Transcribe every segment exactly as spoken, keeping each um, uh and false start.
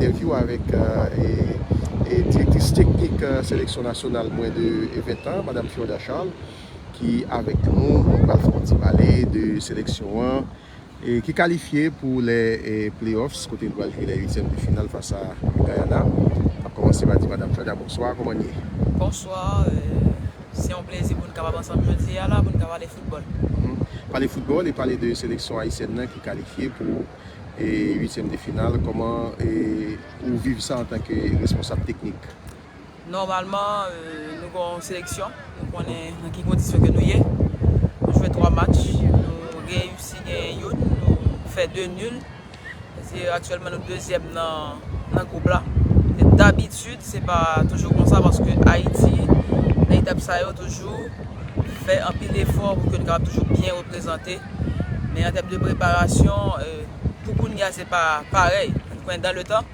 Entèvyou avèk, euh, e, e direktris teknik, euh, seleksyon nasyonal mwens de ven tan, Madam Fiorda Charles, ki avèk nou. Nou pral fè yon ti pale de seleksyon an, e, ki kalifye pou lè, e, playoffs, kote nou pral jwe lè uityèm de final fas a Guyana. N ap kòmanse pa di Madam Fiorda bonswa, kòman n ye? Bonswa, euh, se yon plezi pou n kapab ansanm jodi a la, pou n ka pale foutbòl. Mhm. Pale foutbòl e pale de seleksyon ayisyèn nan ki kalifye pou, e, uityèm de final. Kòman, e, ou viv sa antanke responsab teknik? Nòmalman, euh, nou gen yon seleksyon, nou konnen nan ki kondisyon ke nou ye. Nou jwe twa match, nou reyisi gen youn, nou fè de nil. Se aktyèlman nou dezyèm nan, nan gwoup la. E dabitid, se pa toujou konsa paske Ayiti, nan etap sa yo, toujou fè anpil efò pou ke nou kapab toujou byen reprezante. Men an tèm de preparasyon, euh, pou kounye a, se pa parèy. Nou konnen dan le tan,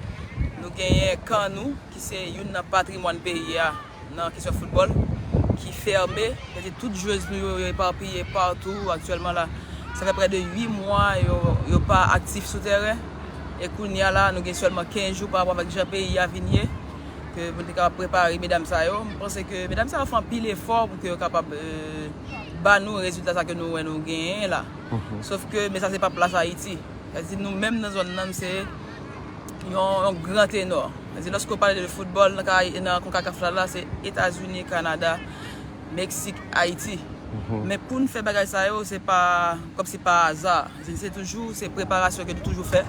nou genyen kan nou, ki se youn nan patrimwàn peyi a nan kesyon foutbòl, ki fèmen, sètadi tout jwèz nou yo, yo epapiye patou aktyèlman la. Sa fè prè de uit mwa yo, yo pa aktif sou tèren. E kounye a la, nou gen sèlman kenz jou pa rapò avèk jan peyi a vin ye, ke pou n te kapab prepare medam sa yo. M panse ke medam sa yo fè anpil efò pou ke yo kapab, euh, ba nou rezilta sa ke nou wè nou genyen la. Mhm. Sof ke, men sa se pa plas Ayiti. Sètadi nou menm nan zòn nan, se yon, yon gran tenò. Sètadi lòske w pale de foutbòl nan, ka- nan konkakaf la, la, se Etazini, Kanada, Meksik, Ayiti. Mhm. Men pou n fè bagay sa yo, se pa kòmsi pa aza. Se, se toujou, se preparasyon ke nou toujou fè,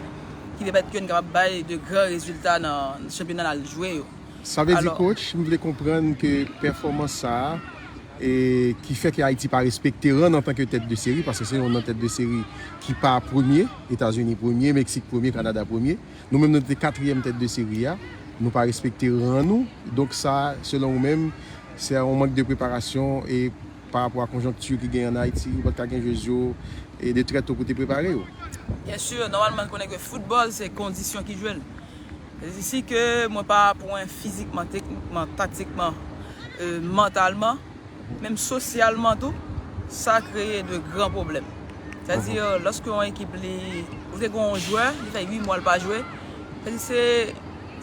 ki pèmèt ke n kapab bay de gran rezilta nan chanpyona n al jwe yo. Sa vle di, alò, coach, m vle konprann ke pèfòmans sa a, e, ki fè ke Ayiti pa respekte rann antanke tèt de seri, paske se yon nan tèt de seri ki pa premye, Etazini premye, Meksik premye, Kanada premye. Nou menm, nou te katriyèm tèt de seri a, nou pa respekte ran nou. Donk sa, selon ou menm, se yon mank de preparasyon e pa rapò a konjonkti ki genyen ann Ayiti, ou pa t ka gen jwèz yo, e de trè to pou te prepare yo. Byen si, nòmalman, n konnen ke foutbòl, se kondisyon ki jwe l. Se si ke mwen pa pwen fizikman, teknikman, taktikman, euh, mantalman, menm sosyalman tou, sa kreye de gran pwoblèm. Sètadi, mhm, lòske yon ekip li, ou te gen yon jwè, li fè uit mwa l pa jwe, sètadi se,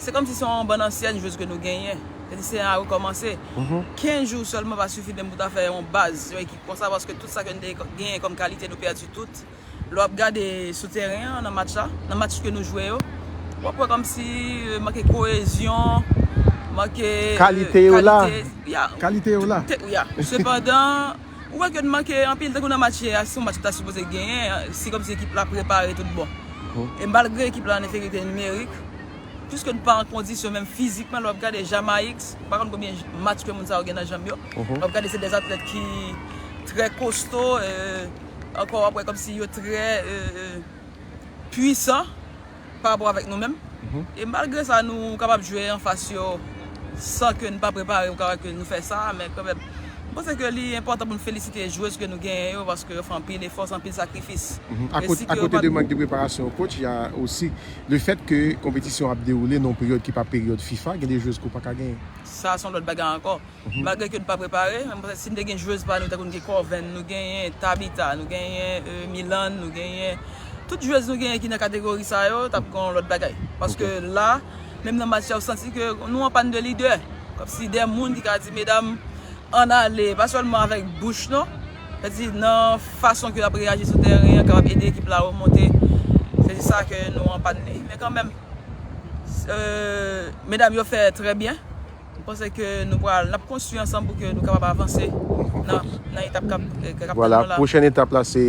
se kòmsi se yon bann ansyen jwèz ke nou genyen. Sètadi se a rekòmanse. Mhm. Kenz jou sèlman pa sifi menm pou ta fè yon baz, yon ekip konsa, paske tout sa ke nou te genyen kòm kalite, nou pèdi tout. Lè w ap gade sou teren an, nan match la, nan match ke nou jwe yo, w ap wè kòmsi, euh, manke koyezyon, manke, euh, kalite yo la. Kalite, ya. Kalite yo la. Te- ya. Sepandan, ou wè ke n manke anpil, tankou nan match yè a, se yon match ki ta sipoze genyen, se kòmsi ekip la prepare tout bon. Mhm. E malgre ekip la an enferyite nimerik, piske n pa an kondisyon menm fizikman, lè w ap gade Jamayik, m pa konn konbyen match ke moun sa yo gen nan janm yo. Mhm. Lè w ap gade, se de atlèt ki trè kosto, euh, ankò, w ap wè kòmsi yo trè, euh, euh, pwisan pa rapò avèk nou menm. Mhm. E malgre sa, nou kapab jwe anfas yo san ke n pa prepare, ou ka wè ke nou fè sa, men kanmenm, m panse ke li enpòtan pou n felisite jwèz ke nou genyen yo, paske yo fè anpil efò, anpil sakrifis. Mhm. E akote, si ke yo akote pa de mank de preparasyon, coach, y a osi le fèt ke konpetisyon ap dewoule nan yon peryòd ki pa peryòd fifa, gen de jwèz ke w pa ka genyen. Sa se yon lòt bagay ankò. Mhm. Malgre ke nou pa prepare, men m panse si n te gen jwèz pa nou, tankou nou gen Corven, nou genyen Tabitha, nou genyen, euh, Milan, nou genyen tout jwèz nou genyen ki nan kategori sa yo, t ap gen yon lòt bagay. Paske, ok, la, menm nan match la, ou santi ke nou an pàn de lidè. Kòmsi de moun ki ka di, medam, ann ale, pa sèlman avèk bouch, non. Sètadi nan fason ke y ap reyaji sou teren an, kapab ede ekip la remonte. Se sa ke nou an pàn li. Men kanmenm, euh, medam yo fè trè byen. M panse ke nou pral, n ap konstwi ansanm pou ke nou kapab avanse nan, nan etap k ap, k ap tann nou la. Vwala, pwochèn etap la, se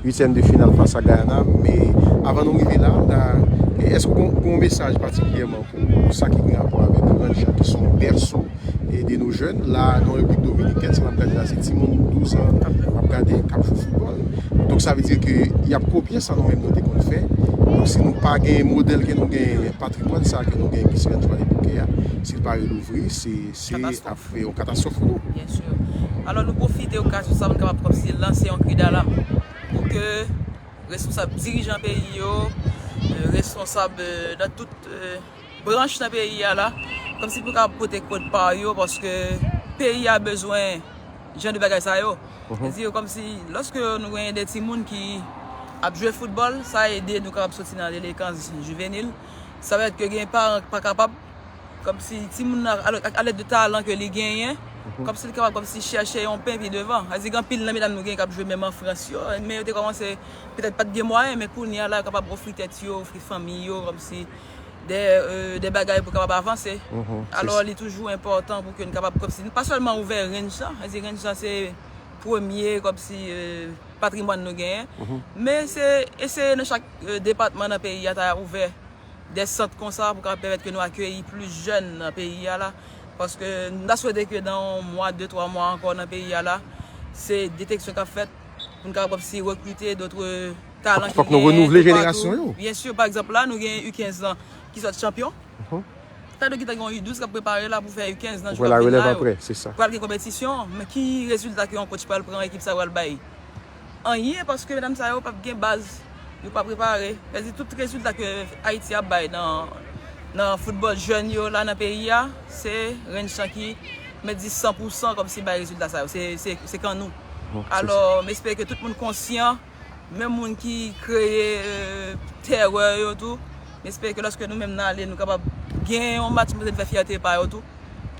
uityèm de final fas a Guyana. Men avan nou rive la, ta, èske w gen, gen yon mesaj patikilyèman pou, pou sa ki gen rapò avèk ranch la, ki se yon bèso, e, de nos jeunes? La, nan Repiblik Dominikèn, sa n ap gade la, se timoun douz an k ap gade, k ap jwe foutbòl. Donk, sa vle di ke y ap kopye sa nou menm nou te konn fè. Donk, si nou pa gen modèl ke nou gen, patrimwàn sa ke nou gen, ki se Ranch Guadeloupe a, si l pa relouvri, se, se ap fè yon katastwòf pou nou. Byen si. Alò, nou pwofite okazyon sa pou n kapab kòmsi lanse yon kri dalam pou ke responsab dirijan peyi yo, euh, responsab, euh, nan tout, euh, branch nan peyi a la, kòmsi pou kapab pote kout pa yo, paske peyi a bezwen jan de bagay sa yo. Mhm. Sètadi, kòmsi, lòske nou genyen de timoun ki ap jwe foutbòl, sa ede nou kapab soti nan delenkwans jivenil, Sa vle di ke gen paran ki pa kapab, kòmsi timoun nan, a, a lèd de talan ke li genyen, kòmsi li kapab kòmsi chèche yon pen pi devan. Sa vle di gen anpil nan medam nou gen k ap jwe menm an Frans yo, men yo te kòmanse petèt pa t gen mwayen, men kounye a la yo kapab ofri tèt yo, ofri fanmi yo, kòmsi de, euh, de bagay pou kapab avanse. Alò, li toujou enpòtan pou ke nou kapab, kòmsi, pa sèlman ouvè range lan, sa vle di range lan se premye, kòmsi, euh, patrimwàn nou genyen, men se eseye nan chak, euh, depatman nan peyi a ta ouvè de sant konsa pou kapab pèmèt ke nou akeyi plis jèn nan peyi a la. Paske nou ta swete ke nan yon mwa, de, twa mwa ankò nan peyi a la, se deteksyon k ap fèt pou n kapab kòmsi rekrite dòt talan ki genyen toupatou. Fòk nou renouvle jenerasyon yo. Byen si, pa egzanp, la, nou gen U kenz lan ki sot chanpyon. Sa vle di gentan gen yon U douz k ap prepare la pou fè U kenz nan jou k ap vin la yo. Pral gen konpetisyon, men ki rezilta ke yon coach pral pran ekip sa pral bay? Anyen, paske medam sa yo p ap gen baz, yo pa prepare. Sa vle di tout rezilta ke Ayiti ap bay nan, nan foutbòl jèn yo la nan peyi a, se range lan ki, mèt di san pou san kòmsi bay rezilta sa yo. Se, se, se kan nou. Alò, m espere ke tout moun konsyan, menm moun ki kreye, euh, terè yo tou. M espere ke lòske nou menm n ale, nou kapab gen yon match pou nou fè fyète pa yo tou.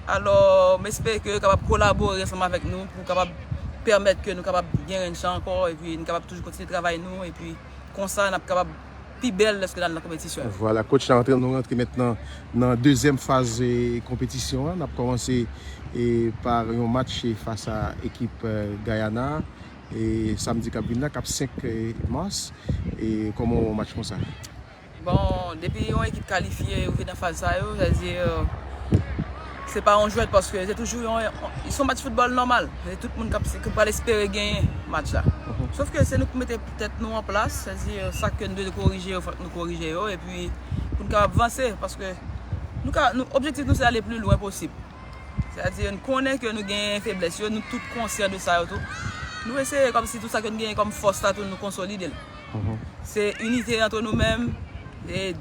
Alò, m espere ke yo kapab kolabore ansanm avèk nou pou kapab pèmèt ke nou kapab gen range lan ankò, epi nou kapab toujou kontinye travay nou, epi konsa n ap kapab pi bèl lòske n al nan konpetisyon yo. Vwala, coach, la rantre, nou rantre mentnan nan dezyèm faz, e, konpetisyon an. N ap kòmanse, e, pa yon match, e, fas a ekip, e, Guyana, e, samdi k ap vin la, k ap senk, e, mas. E kòman w wè yon match konsa? Bon, depi yon ekip kalifye, yo vin nan faz sa yo, sa vle di, euh, se pa yon jwèt paske se toujou yon, yon, se yon match foutbòl nòmal. Se tout moun k ap, ki pral espere genyen match la. Sof ke se nou ki mete tèt nou an plas, sa vle di, euh, sa ke nou dwe korije yo, fòk nou korije yo, epi pou n kapab vanse, paske nou ka, nou, objektif nou se ale pli lwen posib. Sa vle di, nou konnen ke nou gen feblès yo, nou tout konsyan de sa yo tou. Nou eseye kòmsi tout sa ke nou genyen kòm fòs la tou, nou konsolide l. Se inite antre nou menm, e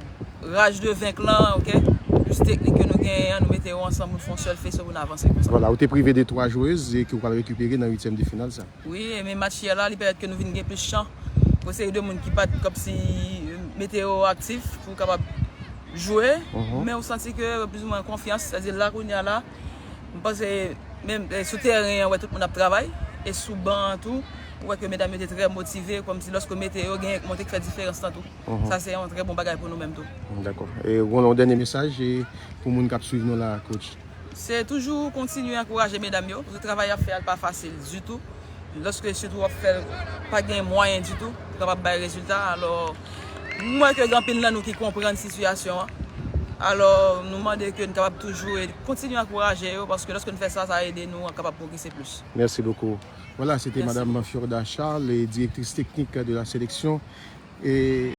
raj de venk lan, oke? Plis teknik ke nou genyen an, nou mete yo ansanm, nou fè yon sèl feso pou nou avanse konsa. Vwala, ou te prive de twa jwez e ke w pral rekipere nan uityèm de final sa. Wi, men match yè la, li pèmèt ke nou vin gen plis chan pou seri de moun ki pa t kòmsi mete yo aktif pou kapab jwe, men ou santi ke yo plizoumwen an konfyans, sa vle di la kounye a la, m panse menm, e, sou teren an, ou wè tout moun ap travay, e sou ban an tou, ou wè ke medam yo te trè motive, kòmsi lòske w mete yo, genyen k monte k fè diferans lan tou. Sa se yon trè bon bagay pou nou menm tou. Dakò. E w gen yon dènye mesaj, e, pou moun k ap swiv nou la, coach? Se toujou kontinye ankouraje medam yo, paske travay y ap fè a pa fasil ditou. Lòske sitou w ap fè l, pa gen mwayen ditou pou kapab bay rezilta. Alò, m wè ke gen anpil nan nou ki konprann sitiyasyon an. Alò, nou mande ke n kapab toujou e kontinye ankouraje yo, paske lòske n fè sa, sa ede nou kapab pwogrese plis. Merci beaucoup. Voilà, c'était Madame Fiorda Charles, directrice technique de la sélection. E